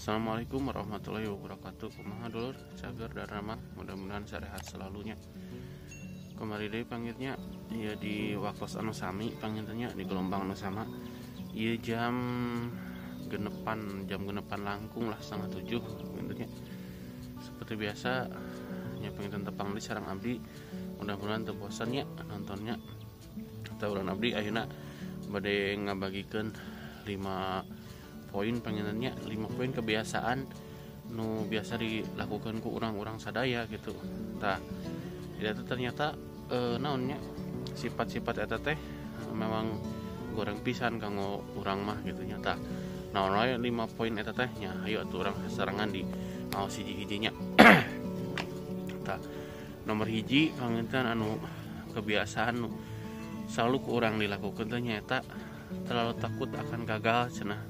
Assalamualaikum warahmatullahi wabarakatuh. Kumaha dulur, cager darama, mudah-mudahan sarehat selalunya. Kembali deui panggilnya ya di waktu anu sami panggilnya di gelombang anu sama. Ieu jam genepan langkung lah, 6.30 pangintennya. Seperti biasa nya panginten tepang di sareng abdi, mudah-mudahan teu bosan nya nontonnya. Atau urang abdi ayeuna bade ngabagikeun 5 poin pangintennya, 5 poin kebiasaan nu biasa dilakukan ku urang-urang sadaya gitu. Tah, itu ternyata naonnya, sifat-sifat eta teh memang goreng pisan kanggo urang mah gitu nya. Tah, naon wae 5 poin eta teh nya? Ayo atuh urang sasarengan di mau hiji-hijinya. Tah, nomor hiji panginten anu kebiasaan nu selalu ku urang dilakukan teh nyaeta terlalu takut akan gagal cenah.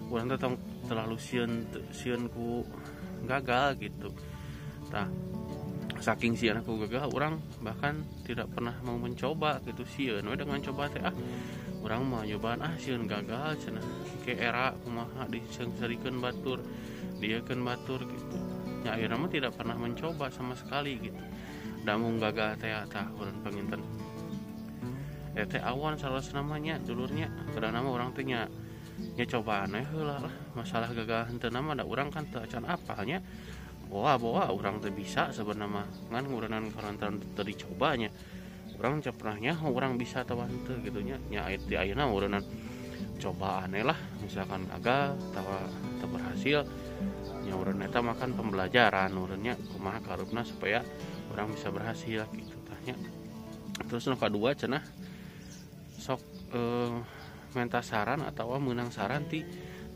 Urang teh terlalu sieun sieun ku gagal gitu. Tah, saking sieun ku gagal, urang bahkan tidak pernah mau mencoba gitu. Sieun we dengan coba teh. Ah, urang mau nyobaan, ah, sieun gagal cenah, ke era kumaha, diseungseurikeun batur, dieukeun batur gitu ya. Akhirnya mah tidak pernah mencoba sama sekali gitu, embung gagal teh. Tah, urang panginten teh awan salah namanya dulurnya, karena nama urang teh nya nya cobaan we heula lah. Masalah gagal henteu nama da urang kan teu acan apal nya. Boa boa urang teh bisa sebenarnya mah, ngan ngurenan kalantaran teu dicobanya, urang can pernah nyaho urang bisa atau henteu gitu nya. Nya di ayeuna urenan cobaan lah, misalkan gagal atau teu berhasil nya urang eta makan pembelajaran urangnya kumaha kaharepna supaya urang bisa berhasil gitu tah nya. Terus nu kadua cenah sok minta saran atau menang saran ti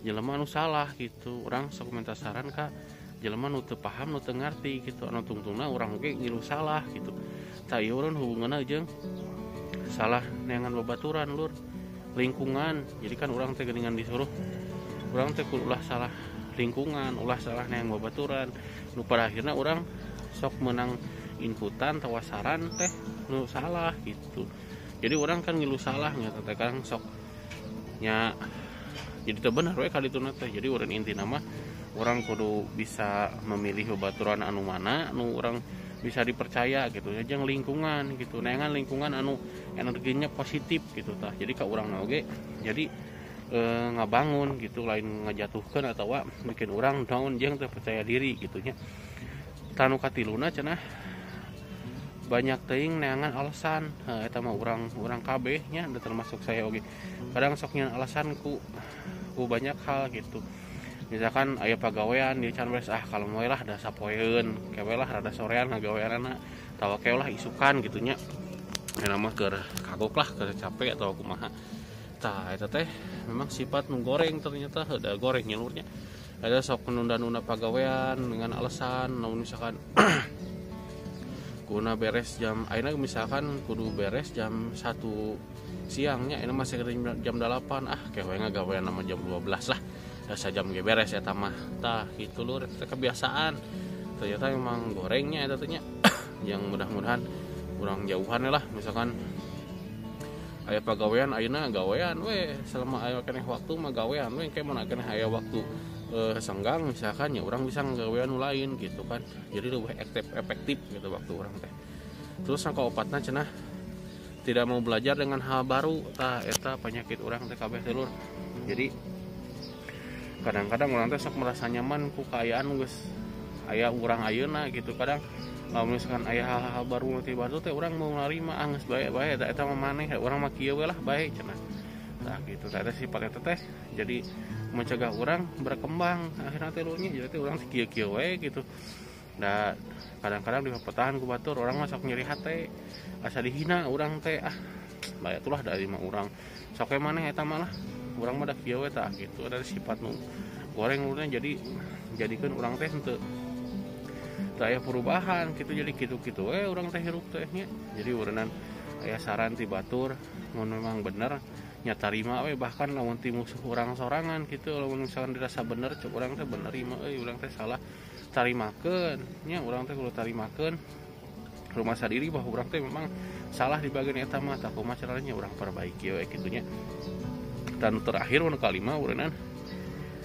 jelema anu salah gitu. Urang sok minta saran ka jelema nu teu paham, nu teu ngarti gitu, anu tungtungna urang oge ngilu salah gitu. Tah, ieu urang hubunganna jeung salah neangan babaturan lur, lingkungan. Jadi kan urang teh geuningan disuruh urang teh kudu ulah salah lingkungan, ulah salah neang babaturan, nu pada akhirnya urang sok menang inputan atau saran teh nu salah gitu. Jadi urang kan ngilu salah nya teh kan, sok nya jadi teu bener we kali itu teh. Jadi urang intina mah urang kudu bisa memilih babaturan anu mana anu urang bisa dipercaya gitu ya, jeung lingkungan gitu, neangan lingkungan anu energinya positif gitu. Tah, jadi ka urang oge jadi ngabangun gitu, lain ngajatuhkeun atau bikin urang down jeung teu percaya diri gitu nya. Tah, nu katiluna cenah banyak teuing neangan alasan. Eta mah urang urang kabeh nya, termasuk saya oge kadang sok nyeun alasan ku banyak hal gitu. Misalkan aya pagawean di can beres, ah, kalau mau lah da sapoeun kewe lah, rada sorean ngagaweanana, tawa kewe lah isukan gitu nya, ya mah keur kagok lah, keur capek atau kumaha. Tah, eta teh memang sifat nu goreng ternyata, udah goreng nyelurnya ada sok menunda-nunda pagawean dengan alasan. Namun misalkan kuna beres jam ayeuna, misalkan kudu beres jam 1 siangnya, ini masih jam 8, ah, kewe ngagawean nama jam 12 lah, asa jam ge beres eta mah. Tah, gitu lur, eta kebiasaan ternyata emang gorengnya eta teh nya, yang mudah-mudahan kurang jauhan lah. Misalkan aya pagawean ayeuna, gawean we selama aya keneh waktu mah, gawean we kayak mana keneh aya waktu senggang misalkan ya, urang bisa ngagawean nu lain gitu kan, jadi lebih efektif efektif gitu waktu urang teh. Terus yang kaopatna cenah tidak mau belajar dengan hal baru. Tah, eta penyakit urang teh kabeh teh lur. Jadi kadang-kadang urang teh sok merasa nyaman ku kaayaan geus aya urang ayeuna gitu. Kadang kalau misalkan aya hal-hal baru ti baru teh urang mau narima, ah, geus bae bae eta, eta mah maneh, urang mah kieu we lah bae cenah. Nah gitu, tah, eta sifat eta teh jadi mencegah urang berkembang akhirnya teh lur nya. Jadi teh urang teh kieu-kieu we gitu. Nah, kadang-kadang di petahan ku batur urang mah sok nyeri hate, asa dihina urang teh. Ah, bae atulah, dari mah urang sok we maneh eta mah lah, urang mah da kieu we. Tah gitu, ada sifat nu goreng lur nya, jadi jadikeun urang teh henteu teu aya perubahan gitu, jadi gitu-gitu we urang teh hirup teh nya. Jadi urenan aya saran ti batur mun memang bener nya tarima we, bahkan lamun ti musuh urang sorangan gitu, lamun misalkan dirasa bener cek urang teh bener ima euy, urang teh salah, tarimakeun nya. Urang teh kudu tarimakeun rumah diri bahwa urang teh memang salah di bagian eta mah. Tah, kumaha caranya urang perbaiki we kitu nya. Dan terakhir nu kalima urenan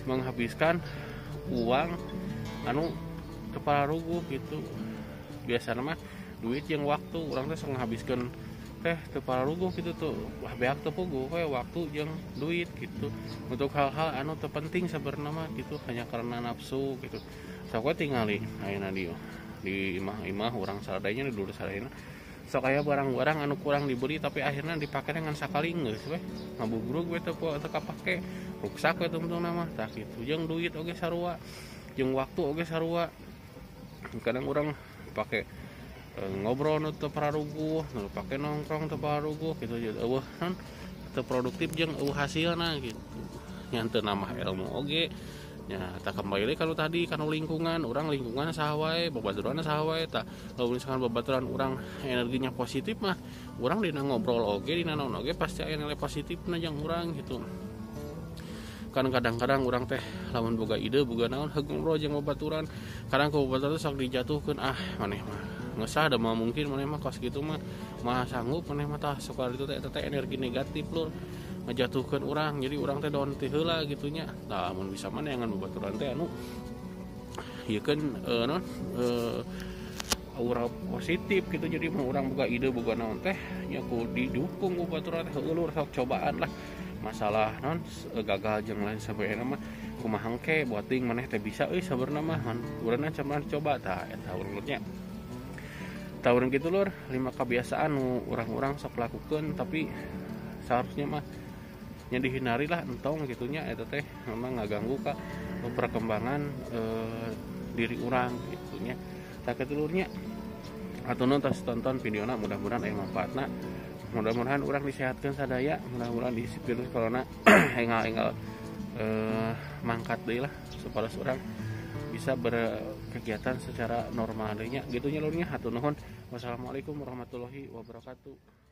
menghabiskan uang anu teu pararuguh gitu. Biasana mah duit jeung waktu urang teh sok ngahabiskeun teh teu pararuguh gitu tuh, beak teu puguh we waktu jeung duit gitu untuk hal-hal anu teu penting sebenarnya mah gitu, hanya karena nafsu gitu. Sok we tingali ayeuna di imah-imah urang sadayana, di dulur sadayana sok aya barang-barang anu kurang dibeli tapi akhirnya dipake dengan sakali geus we ngabugrug we teu kapake, ruksak we tungtungna mah tah kitu. Jeung duit oge sarua, jeung waktu oge sarua. Kadang urang pake ngobrol nu teu pararuguh, nu pake nongkrong teu pararuguh gitu, jadi eueuh non teu produktif jeung eueuh hasilna gitu. Nya teu nambah ilmu oge nya. Tah kembali deui kalau tadi kana lingkungan urang, lingkungan saha wae, babaturan saha wae. Tah lamun misalkan babaturan urang energinya positif mah urang dina ngobrol oge, dina naon oge pasti aya nilai positifna jeung urang gitu. Kan kadang-kadang urang teh lamun boga ide boga naon heug ngobrol jeung babaturan, kadang ku babaturan teh sok dijatuhkeun, ah maneh mah ngesah da mah mungkin maneh mah kos kitu mah mah sanggup maneh mah. Tah sok itu teh eta teh energi negatif lur, ngejatuhkeun urang, jadi urang teh down ti heula gitu nya. Tah mun bisa mah neangan babaturan teh anu ieu kan non aura positif gitu, jadi mun urang boga ide boga naon teh nya ku didukung ku babaturan teh, heueuh lur sok cobaan lah masalah non gagal jeung lain sebagainya mah kumaha engke buating maneh teh bisa euy sabenerna mah man urangna cobaan coba. Tah eta urang nya. Tah urang kitu lur, 5 kebiasaan nu urang-urang sok lakukeun tapi seharusnya mah nya dihindari lah entong gitunya, eta teh memang ngaganggu ka perkembangan diri urang gitunya. Tah kitu lur nya. Atuh nu tos tonton videona, mudah-mudahan aya manfaatna. Mudah-mudahan urang disehatkeun sadaya, mudah-mudahan di virus corona enggal-enggal mangkat deui lah supaya urang bisa berkegiatan secara normal deui nya. Gitu nya lur nya. Hatur nuhun. Wassalamualaikum warahmatullahi wabarakatuh.